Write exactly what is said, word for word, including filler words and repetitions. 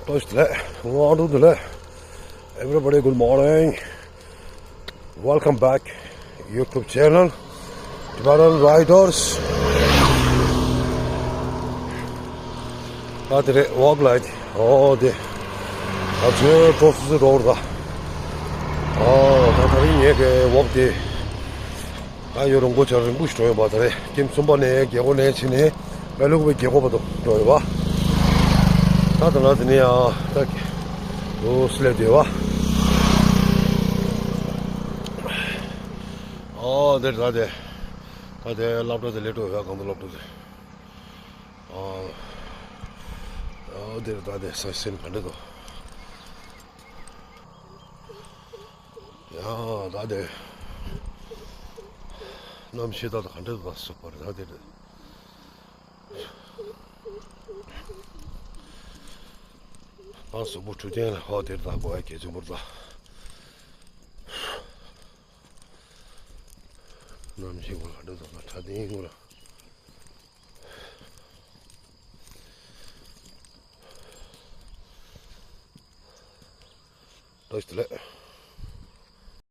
Tosh le, ngadu le. Everybody, good morning. Welcome back YouTube channel, Tibetan Riders. ད་དེ་རེད། ཝོག་ལ་ཡིན། ཨོ་དེ། ད་ཚོའི་ཏོག་ཙི་འགྲོ་བར་ད། ཨོ་ད་ད་རིང་ངས་གི་ཝོག་དེ། ད་ཡོད་རུང་གོ་ཆ་རིང་པོ་ཞིག་འགྲོ་ཡོད་པ། ད་རེད། ཀེམ་གསུམ་པ་ནས་རྒྱལ་སྒོ་ནས་ཕྱིན་ནས་སྦེལ་ཀོབ་རྒྱལ་སྒོ་བར་དུ་འགྲོ་ཡོད་པ། ད་ད་ལ་དེ་ནས་ཡང་ད་ལོ་སི་ལེ་དེ་བ། ཨོ་དེར་ད་དེ། ད་དེ་སློབ་གྲྭ་དེ་ལས་འགྲོ་ཡོད། གང་དུ་སློབ་གྲྭ་དེ། ཨོ། ཨོ་དེར་ད་དེ་ས་སེམས་ག་འདྲ་འདུག་ཡ་ད་དེ། གནམ་གཤིས་ད་ད་ག་འདྲ་འདུག་སུ་པར་ད་དེ་རེད། ཨ་སུ་པུ་ཁྲུ་ཅན་ལ་ཧོ་དེར་ད་གོ་ཡ་གལ་ཆེན་པོར་ད། གནམ་གཤིས་གོ་ལ་འགྲོ་དང་ཁྲ་ཏིང་གོ་ལ། ལོས་དེ་ལས།